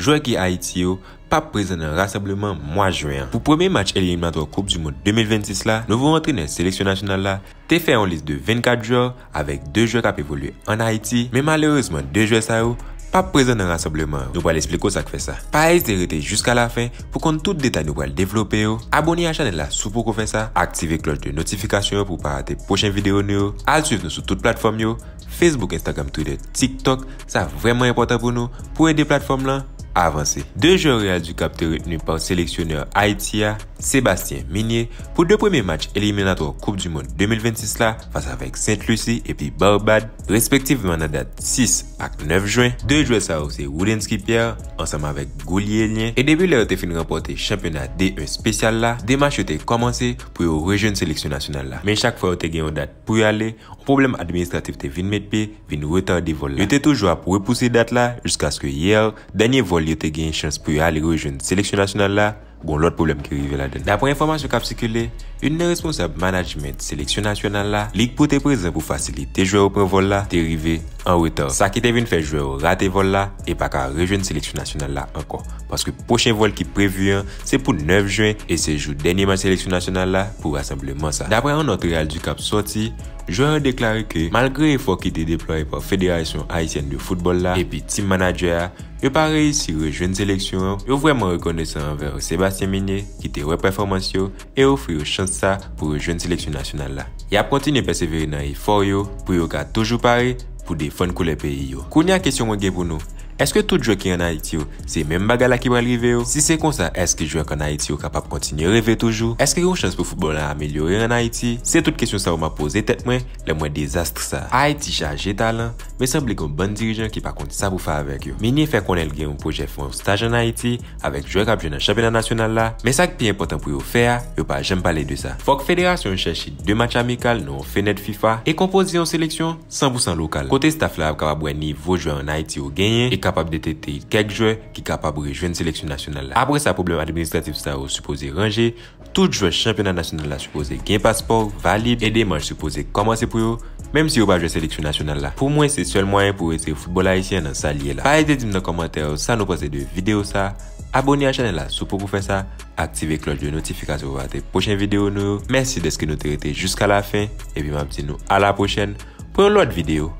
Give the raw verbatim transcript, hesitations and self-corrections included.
jwè ki Ayiti yo p ap prezan nan rasanbleman mwa jen an. Pou premye match eliminatwa Koup di Mond de mil vennsis la, nouvo antrenè seleksyon nasyonal la te fè yon lis de vennkat jwè avèk de jwè k ap evolye ann Ayiti, men malerezman de jwè sa yo p ap prezan nan rasanbleman yo. Nou pral esplike w sa k fè sa. Pa ezite rete jiska lafen pou konn tout detay nou pral devlope yo. Abòne a chanèl la si w poko fè sa, aktive klòch de notifikasyon yo pou w pa rate pwochen videyo nou yo. Al swiv nou sou tout platfòm yo, Facebook, Instagram, Twitter, TikTok. Sa vrèman enpòtan pou nou, pou ede platfòm lan avanse. De jwè Real du Cap te retni pa seleksyonè Ayiti a, Sébastien Migné, pou de premye match eliminatwa Koup di Mond de mil vennsis la, fas avèk Sent Lisi epi Barbad, respektivman nan dat sis ak nèf jen. De jwè sa yo se Woodensky Pierre ansanm avèk Goulielien, e depi lè yo te fin ranpòte chanpyona D yen spesyal la, demach yo te kòmanse pou yo rejwenn seleksyon nasyonal la. Men chak fwa yo te gen yon dat pou y ale, yon pwoblèm administratif te vin met pye, vin retade vòl la. Yo te toujou ap repouse dat la jiskaske yè, dènye vòl yo te gen chans pou yo ale rejwenn seleksyon nasyonal la, gon lòt pwoblèm ki rive ladan. Daprè enfòmasyon k ap sikile, youn nan responsab management seleksyon nasyonal la, li k pou te prezan pou fasilite jwè yo pran vòl la, te rive an reta. Sa ki te vin fè jwè yo rate vòl la e pa ka rejwenn seleksyon nasyonal la ankò. Paske pwochen vòl ki previ an, se pou nèf jen e se jou dènye match seleksyon nasyonal la pou rasanbleman sa. Daprè yon nòt Real du Cap sòti, jwè yo deklare ke malgre efò ki te deplwaye pa Federasyon Ayisyèn de Foutbòl la epi team manager a, yo pa reyisi rejwenn seleksyon an. Yo vrèman rekonesan anvè Sébastien Migné ki te wè pèfòmans yo e ofri yo chans sa pou rejwenn seleksyon nasyonal la. Y ap kontinye pèsevere nan efò yo pou yo ka toujou pare pou defann koulè peyi yo. Kounye a kesyon mwen gen pou nou, èske tout jwè ki ann Ayiti yo, se menm bagay la ki pral rive yo? Si se konsa, èske jwè k ann Ayiti yo kapab kontinye reve toujou? Èske gen yon chans pou foutbòl la amelyore ann Ayiti? Se tout kesyon sa yo m ap poze tèt mwen lè m wè dezas sa. Ayiti chaje talan, men sanble gen yon bann dirijan ki pa konn sa pou fè avèk yo. Migné fè konnen l gen yon pwojè fè yon staj ann Ayiti avèk jwè k ap jwe nan chanpyona nasyonal la, men sa k pi enpòtan pou yo fè a, yo pa janm pale de sa. Fòk federasyon an chèche de match amikal nan yon fenèt fifa e konpoze yon seleksyon san pou san lokal, kote staff la ap kapab wè nivo jwè ann Ayiti yo genyen e kapab detekte kèk jwè ki kapab rejwenn seleksyon nasyonal la. Apre sa, pwoblèm administratif sa yo sipoze ranje, tout jwè chanpyona nasyonal la sipoze gen paspò valid e demach sipoze kòmanse pou yo, menm si yo pa jwe seleksyon nasyonal la. Pou mwen, se sèl mwayen pou retire foutbòl ayisyen nan sa l ye la. Pa ezite di m nan kòmantè yo sa nou panse de videyo sa. Abòne a chanèl la si w poko fè sa, aktive klòch de notifikasyon pou w pa rate pwochen videyo nou yo. Mèsi dèske nou te rete jiska lafen, epi m ap di nou a la pwochèn pou yon lòt videyo.